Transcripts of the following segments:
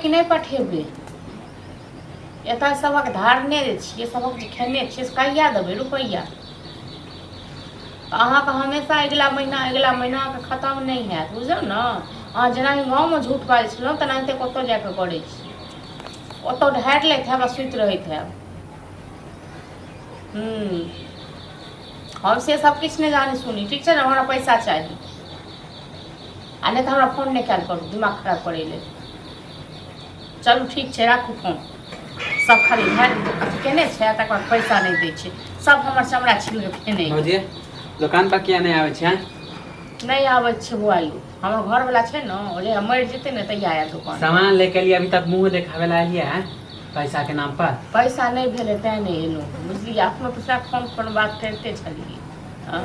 कि नहि पठेबै? एतऽ सभक धारने जे छियै, सभक जे खेने छियै, से कहिया देबै रुपैआ? तऽ अहाँके हमेशा अगिला महीना, अगिला महीना अहाँके खतम नहि हैत, बुझलहुँ ने? अहाँ जेनाहि गाँवमे झूठ बाजै छलहुँ, तेनाहिते कतहु जा कऽ करै छी। ओतऽ ढारि लैत हैब आ सुति रहैत हैब। हूँ, हम से सब किछु नहि जानी सुनी, ठीक छै ने? हमरा पैसा चाही, आ नहि तऽ हमरा फोन नहि कयल करू दिमाग खराब करै लेल। चलू, ठीक छै, राखू फोन। सब खाली ढारि अथी केने छै आ तकर बाद पैसा नहि दै छै। सब हमर चमड़ा छील कऽ खेने यऽ। भौजी, दोकान पर किया नहि आबै छियै? नहि आबै छै बौआ यौ, हमर घरवला छै ने, ओ जहिया मरि जेतै ने तहिया आयत दोकान। सामान लेके एलियै, अभी तक मुँह देखाबै लए एलियै हैं पैसा के नाम पर? पैसा नहि भेलै तैं नहि एलहुँ, बुझलियै? अपनो तऽ सएह फोन पर बात करिते छलियै, हँ।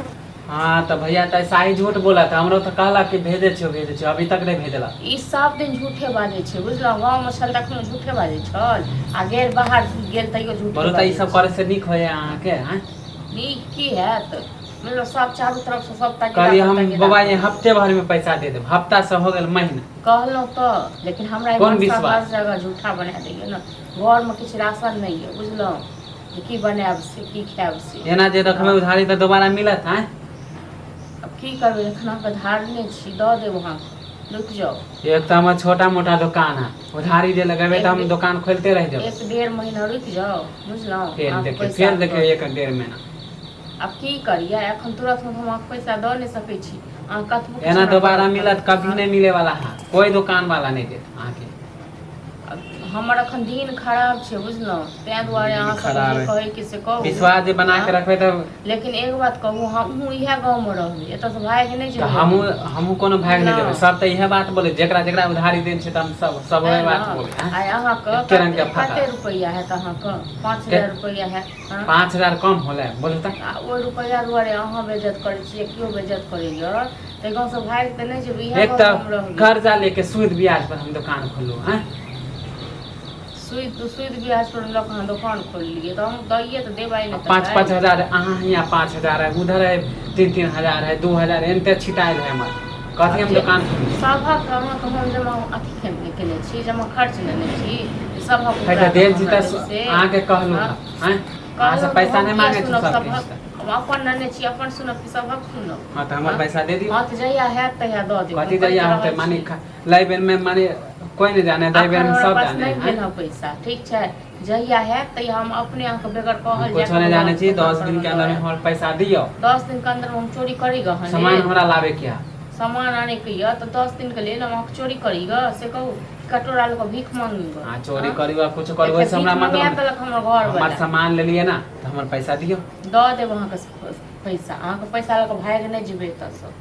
हाँ, तऽ भैया तऽ ऐसा ही झूठ बोला था हमरो। तऽ कहलक कि भेजै छियौ, भेजै छियौ, अभी तक नहि भेजलक। ई सब दिन झूठे बाजै छै, बुझलहुँ? गाँवमे छल तखनो झूठे बाजै छल आ गेल बाहर गेल तैयो झूठे बोलू तऽ ई बाजै सब छै। करै से नीक होइए अहाँके, आँय? नीक की हैत? मतलब सब चारू तरफसँ सब तगेदा कहलियै पर हम तगेदा बौआ, ये करै। हफ्ते भर में पैसा दे देब, हफ्ता से हो गेल महीना। कहलहुँ तऽ, लेकिन हमरा कोन इम्हर सब विश्वास? हर जगह झूठा बना दैए ने। घरमे किछु राशन नहि यऽ, बुझलहुँ? जे की बनायब से, की खायब से। एना जे रखबै उधारी तऽ दोबारा मिलत, आँय? आब की करबै, एखन अहाँके धारने छी, दऽ देब अहाँके, रुकि जाउ। एक तऽ हमर छोटा मोटा दुकान है, उधारी जे लगेबै तऽ हम दोकान खोलते रहि जेबै। एक डेढ़ महीना रुकि जाउ, बुझलहुँ? फेर अहाँके देखियौ पैसा फेर देखियौ दऽ एक डेढ़ महीना। आब की करियै, एखन तुरन्तमे हम अहाँके पैसा दऽ नहि सकै छी। अहाँ कतबो किछु एना हमरा दोबारा करब मिलत? तऽ कभी नहि मिले वाला है, कोई दुकान वाला नहि देत अहाँके। हमर एखन दिन खराब छै, बुझलहुँ? ताहि दुआरे दिन अहाँ सबके खराब जे है। कहैके से कहू। विश्वास जे बना के हँ? रखबै तऽ लेकिन एक बात कहू, हमहूँ इएह गाँवमे रहबै, एतऽसँ भागि नहि तऽ जेबै। हमहूँ कोनो भागि नहि जेबै। नहि। सब तऽ इएह बात बोले, जेकरा जेकरा उधारी देने छै तऽ हम सब सब तेँ ओहे बात ने बोले, आँय? आइ अहाँके एके रंग के कते फका। कते रुपैआ हैत अहाँके? 5000 रुपैआ हैत, हँ? 5000 कम होलै, बोलू तऽ। आ ओहि रुपैआ दुआरे अहाँ बेइज्जत करै छियै, केओ बेइज्जत करैए तऽ गाँवसँ भागि तऽ नहि जेबै, इएह एक गाँवमे तऽ हम रहबै। कर्जा लेके सूद ब्याज पर हम दोकान खोलू, आँय? सूद सूद ब्याज पर लऽ कऽ अहाँ दोकान खोललियै तऽ हम दैये तऽ देबै नहि तऽ पाँच पाँच काल्हि। हजार अहाँ हियाँ 5000 है, उधर है 3-3 हजार है, 2000, एनते छिटायल है हमर। कथी हम जे दोकान खोलू? सभक अहाँके हम जमा अथी केने छी, जमा खर्च लेने छी सभक। है उपरा तऽ कऽ देल छी हमरा तऽ देब से। अहाँके कहलहुँ। हँ? आँय, अहाँ से कहलहुँ तऽ पैसा हम नहि किया मांगे छी सुनब सबके। सभक? हम अपन नेने छी, अपन सुनब कि सभक सुनब? हाँ, तऽ हमर हँ? पैसा दे दियौ। हँ, तऽ जहिया हैत तहिया दऽ देब। कथी हम कहि जहिया तऽ होतै? रहल माने छी। लै बेर में माने कोई नहीं जाने, दै बेर अखन में हमरा सब पास जाने नहि हैं। भेल हँ पैसा, ठीक छै? जहिया हैत तहिया हम अपने अहाँके बेगर हम कहल कुछो जाकऽ नहीं जाने छी। दोकान 10 पर दिन मे के दऽ अंदर में आयब। हमर पैसा दियौ। 10 दिन के अंदर मे हम चोरी करी गऽ अहाँ सामान लेल? हमरा लाबे के है। सामान आनै के यऽ तऽ 10 दिन के लेल हम अहाँके चोरी करी गऽ से कहू? कटोरा लऽ कऽ भीख मांगी गऽ? हाँ, चोरी हँ? करू आ कुछ करू, एक तऽ ओहिसे हमरा भीख मंगा मतलब देलक हमर घर हमर वाला। सामान लेलियै ना तऽ हमर पैसा दियौ। दऽ देब अहाँके पैसा। अहाँके पैसा लऽ कऽ भागि नहि जेबै एतऽसँ।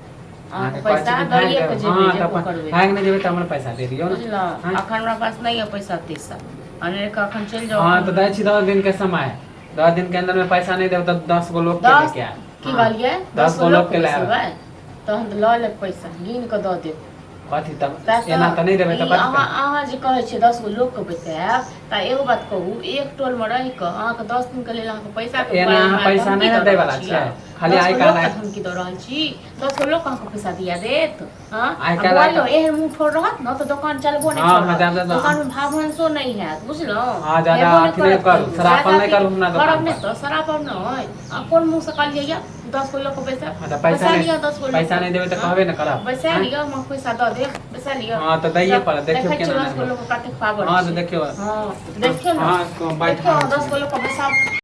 अहाँके अहाँके कहै छी पैसा कि भागि दइए जायब कऽ जेबै। हाँ, तऽ जेबो अपन करबै। भागि नहि जेबै तऽ हमर पैसा दे दियौ ने। बुझलहुँ? हाँ? अखन हमरा पास नहि यऽ पैसा तैसा, अनेर कऽ अखन चलि जाउ। हाँ, अखन तऽ दै छी 10 दिन के समय। 10 दिन के अंदर में पैसा नहि देब तऽ 10 गो लोग के 10 लेके आयब। की हाँ, कहलियै? 10 गो लोग के लायब। बैसेबै तहन तऽ लऽ लेब पैसा, गिन कऽ दऽ देब। कथी तब? सएह तऽ। एना तऽ नहि देबै तऽ ई कथी अहाँ करबै? अहाँ जे कहै छियै 10 गो लोकके बैसायब, तऽ एगो बात कहू, एक टोलमे रहि कऽ अहाँके 10 दिनके लेल अहाँके पैसाके एना अहाँ बारेमे पैसा धमकी नहि ने दऽ दै रहल वाला छियै? छियै खाली। 10 आइ गो काल्हि लोकके धमकी दऽ रहल छी? 10 गो लोक अहाँके पैसा दिया देत, हँ? आइ आ काल्हि बौआ आइ यौ, काल्हि एहन मुँह ठोर रहत ने तऽ दोकान चलबो नहि हाँ हाँ करत। ज्यादा दोकानमे भाव-भानसो नहि हैत, बुझलहुँ? हाँ, ज्यादा हेबो नहि अथी नहि करत करू, कहियो। सरापन ज्यादा नहि अथी करू हमरा करब दोकान नहि पर। तऽ सरापब नहि। आ कोन मुँहसँ कहलियै यऽ 10 गो लोकके बैसा? हाँ, तऽ पैसा बैसा नहि लिअ 10 गो पैसा लोकके। नहि देबै तऽ हँ, कहबे ने करब। बैसा आँय? लिअ, हम पैसा दऽ देब, बैसा लिअ। हाँ, तऽ दैये जाउ, पड़त, देखियौ देखै छियै केना 10 गो नहि। लोकके कतेक पावर हाँ, तऽ छै। देखियौ। हँ, देखियौ ने। हाँ, बैठ देखियौ रहल 10 छी। गो लोकके बैसाउ।